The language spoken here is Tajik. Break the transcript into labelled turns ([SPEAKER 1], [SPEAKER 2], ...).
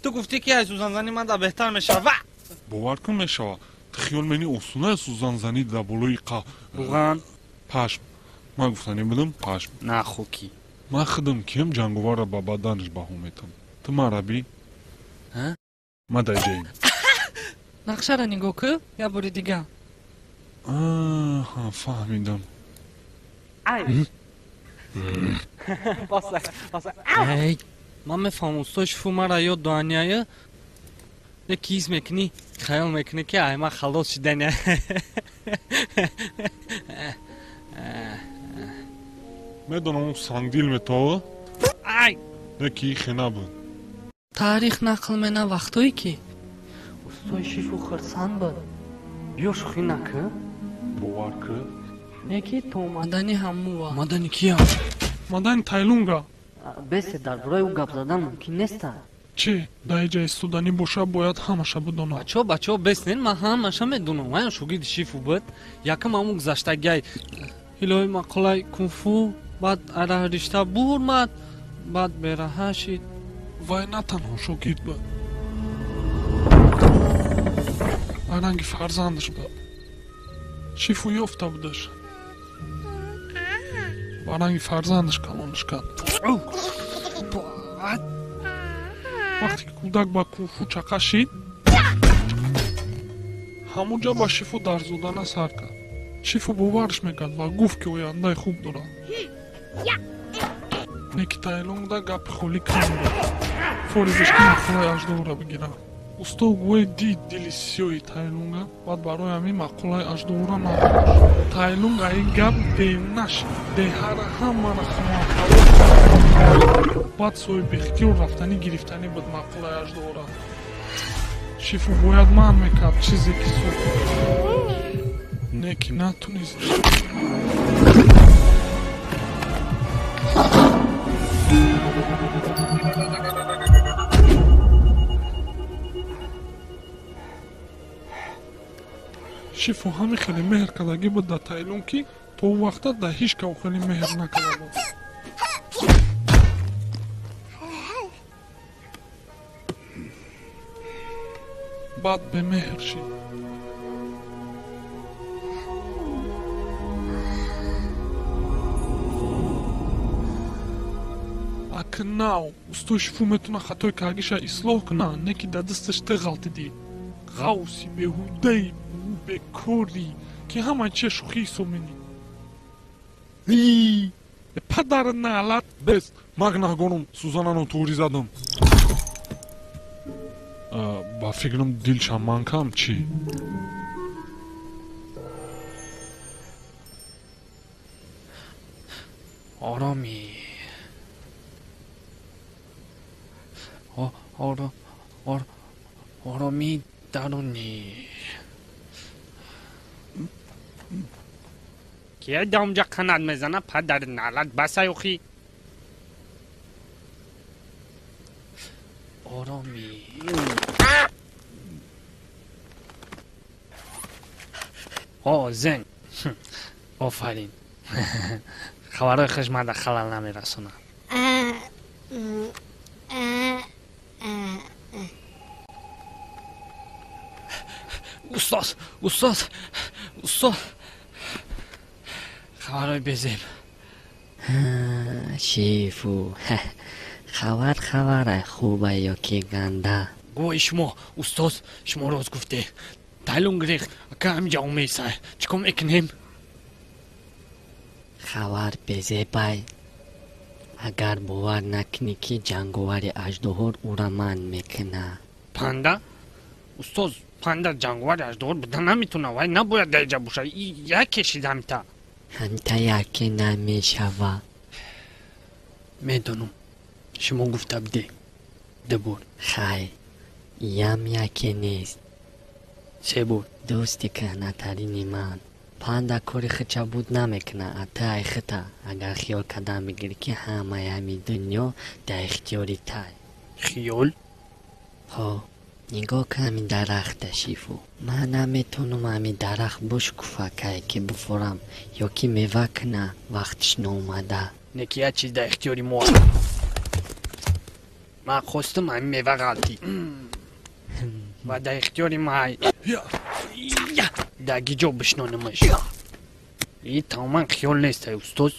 [SPEAKER 1] Ту гуфтӣ ки ай сӯзанзанӣ ман да беҳтар мешава.
[SPEAKER 2] Бовар кун, мешава. Ту хиёл мени осуна сӯзанзанӣ дар болои қа
[SPEAKER 1] Руған.
[SPEAKER 2] Пашм. Ман гуфтанӣ будам пашм.
[SPEAKER 1] На хоки.
[SPEAKER 2] Ман худам кием ҷанговарра ба баданаш баҳо метам. Ту мара би? Ма дар ҷаем.
[SPEAKER 1] Нақшаро нигоҳ кӯ, як бори дигар.
[SPEAKER 2] Аҳа, фаҳмидам.
[SPEAKER 1] Эй, ман мефаҳмам, устои Шифу мара ёд доаняя, леки ҳис мекунӣ, хаёл мекунӣ, ки ай ман халос шиданя.
[SPEAKER 2] Медонам, сангдил метова.
[SPEAKER 1] Ай!
[SPEAKER 2] Леки ихе набуд.
[SPEAKER 1] Таърих нақл мена вақтое ки устои Шифу хирсанд буд. Биё, шӯхӣ накӯ.
[SPEAKER 2] Бовар кӯ.
[SPEAKER 1] Неки то омадани ҳамува. Омадани кия?
[SPEAKER 2] Омадани Тайлунга.
[SPEAKER 3] Бесе, дар бораи ӯ гап задан мумкин неста.
[SPEAKER 2] Чӣ дар иҷа истоданӣ боша, бояд ҳамаша бидонам.
[SPEAKER 1] Бачо, бачо, беснен, ман ҳамаша медонам. Ман шогирди Шифу буд. Якам ҳамун гузаштагиай ҳилои мақолаи кунфу, баъд араҳришта бурмад, баъд бераҳа шид.
[SPEAKER 2] Вай на танҳо шогирд буд, вай ранги фарзандаш буд. Шифу ёфта будаш ва ранги фарзандаш калонаш кард. Вақте ки кӯдак ба кунфу чақа шид, ҳамон ҷа ба Шифу дарс додана сар кард. Шифу боварш мекард ва гуфт, ки ояндаи хуб дорад. Неки Тайлунгда гапи холӣ кам буд. Форизаш ки мақолаи аждаҳоро бигирад. Усто гӯе дид дили сиёҳи Тайлунга, баъд барои ҳамин мақолаи аждаҳоро надодаш. Тайлунг ин гап девна шид, деҳара ҳамаро хунахабор кард. Баъд соҳибихтиёр рафтанӣ гирифтанӣ буд мақолаи аждаҳора. Шифу бояд манъ мекард чизе ки сохт, не ки натунист. Шифу ҳамин хеле меҳр кардагӣ буд дар Тайлун, ки то он вақта дар ҳеҷ кав хеле меҳр накарда буд. Баъд бемеҳр шид. Акн нав устои Шифу метавона хатои кардагиша ислоҳ куна, не ки дар дасташ ту ғалтидӣ, ғавси беҳудаи бекорӣ, ки ҳамаи чия шӯхӣ ҳисоб менӣ. Падари наълат. Бес, ман гунаҳгорум, сӯзанаро туғрӣ задам. Ба фикрам, дилшам ман кам чӣ?
[SPEAKER 1] Оромӣ, оромии дарунӣ. Кия да онҷа қанат мезана, падари наълат, басай охи. Оромӣ. О, зен, офарин. Хабарҳои хуш мада халал намерасонад. Устоз, устоз, устоз, хабарҳои безеб.
[SPEAKER 3] Шифу, хабар хабара хуба ё ки ганда?
[SPEAKER 1] Гӯи шумо, устоз, шумо рост гуфте. Тайлунг рехт, ака ҳамиҷа омеса. Чӣ кор мекунем?
[SPEAKER 3] Хабар безебай. Агар бовар накунӣ, ки ҷанговари аждаҳор ӯра манъ мекунад.
[SPEAKER 1] Панда, устоз, панда ҷанговари аждаҳор буда наметавонад. Вай набояд дар иҷа бошад. Яке шид ҳамита.
[SPEAKER 3] Ҳамита яке намешава.
[SPEAKER 1] Медонам, шумо гуфта будед ду бор.
[SPEAKER 3] Хай, ям яке нест.
[SPEAKER 1] Се бор.
[SPEAKER 3] Дӯсти кӯҳнатарини ман, панда кори худша буд намекунад, а ту ай хута агар хиёл кардан бигирӣ, ки ҳамаи ҳамин дунё дар ихтиёри тай.
[SPEAKER 1] Хиёл?
[SPEAKER 3] Ҳо, нигоҳ кун ҳамин дарахта, Шифу. Ман наметавонам ҳамин дарахт бишкуфа, кае ки бифурам ё ки мева куна, вақтиш ноомада.
[SPEAKER 1] Не ки як чиз дар ихтиёри мо. Ман хостам, ҳамин мева ғалтӣ ва дар ихтиёри май дар гиҷо бишнонамаш. И тамоман хиёл нест, ай устоз.